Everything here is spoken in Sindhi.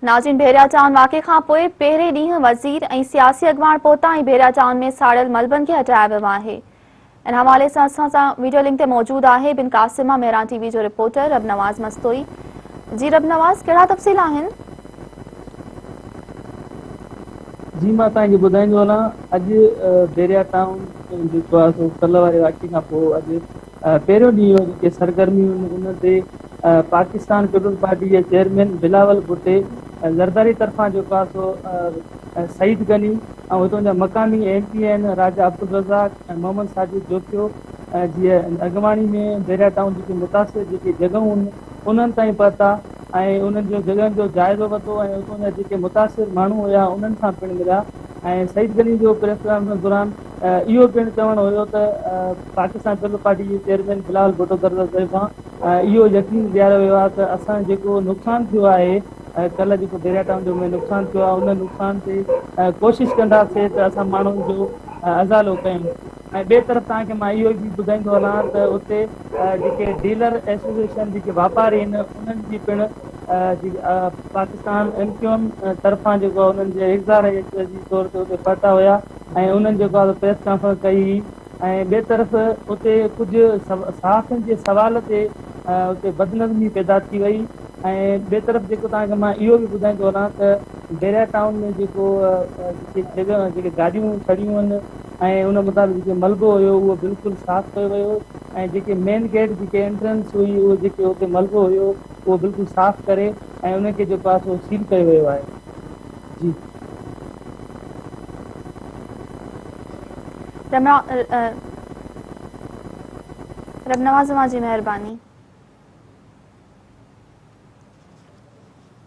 ناظرين ڀيريا ٽائون واقعي کان پوء پهرين ڏينهن وزير ۽ سياسي اڳواڻ پهتا ۽ ڀيريا ٽائون ۾ ساڙيل ملبن کي هٽايو ويو آهي ان حوالي سان اسان سان ويڊيو لنڪ تي موجود آهي بن قاسم مان مهراڻ ٽي وي جو رپورٽر رب نواز مستوئي جي رب نواز ڪهڙا تفصيل آهن؟ جي مان توهان کي ٻڌائيندو هلان اڄ بحريا ٽائون جيڪو آهي سو ڪلهه واري واقعي کان پوء اڄ پهريون ڏينهن هو جيڪي سرگرميون آهن ان تي پاڪستان پيپلز پارٽي جي چيئرمين بلاول ڀٽي زرداري طرفان جيڪو آهي سو سعيد غني ۽ هتان جا مقامي ايم پي آهن راجا عبدالرزاق ۽ محمد ساجد جوکيو جي اڳواڻي ۾ بحريا ٽائون جيڪي متاثر جيڪي جڳهون آهن انهن تائين پهتا ۽ انهن جو جڳهن جو جائزو ورتو ۽ اتان جا جيڪي متاثر ماڻهو هيا انهن سان پڻ مليا ۽ سعيد غني جو پريس ڪانفرنس دوران اهو پڻ چوڻ هيو ته پاڪستان پيپلز پارٽي جي چيئرمين بلاول ڀٽو زرداري طرفان اهو يقين ڏياريو ويو آهي ته اسان جيڪو نقصان ٿيو آهي ڪلهه جيڪو بحريا ٽائون جو ۾ نقصان ٿيو آهي ان نقصان تي ڪوشش ڪنداسين ته اسان ماڻهن جو ازالو ڪيون ۽ ٻئي طرف توهان کي مان اهو به ٻڌائيندو هلان ته اتي جيڪي ڊيلر ايسوسيئيشن جيڪي واپاري آهن انهن جي پڻ پاڪستان ايم ڪيو ايم طرفان جيڪو آهي انهن جي اظهار جي طور تي اتي پهتا هيا ۽ انهن جيڪو آهي پريس ڪانفرنس ڪئي هئي ۽ ٻئي طرف اتي ڪجهه صحافين جي سوال تي اتي بدنظمي پيدا ٿي وئي ۽ ٻئي طرف جيڪو توهان کي مان اهو به ٻڌائيندو هلان ته بحريا ٽائون ۾ جيڪو جيڪي جڳهه جيڪي گاڏيون سڙيون آهن ۽ ان مطابق جيڪي ملبو هيو اهو بلڪل صاف ڪيو ويو ۽ جيڪي مين گيٽ جيڪي انٽرنس هئي اهو جيڪي اتي ملبو هيو اهو بلڪل صاف ڪري ۽ ان کي جيڪو آهي سو سيل ڪيو ويو آهي جي. رب نواز اوهان جي مهرباني.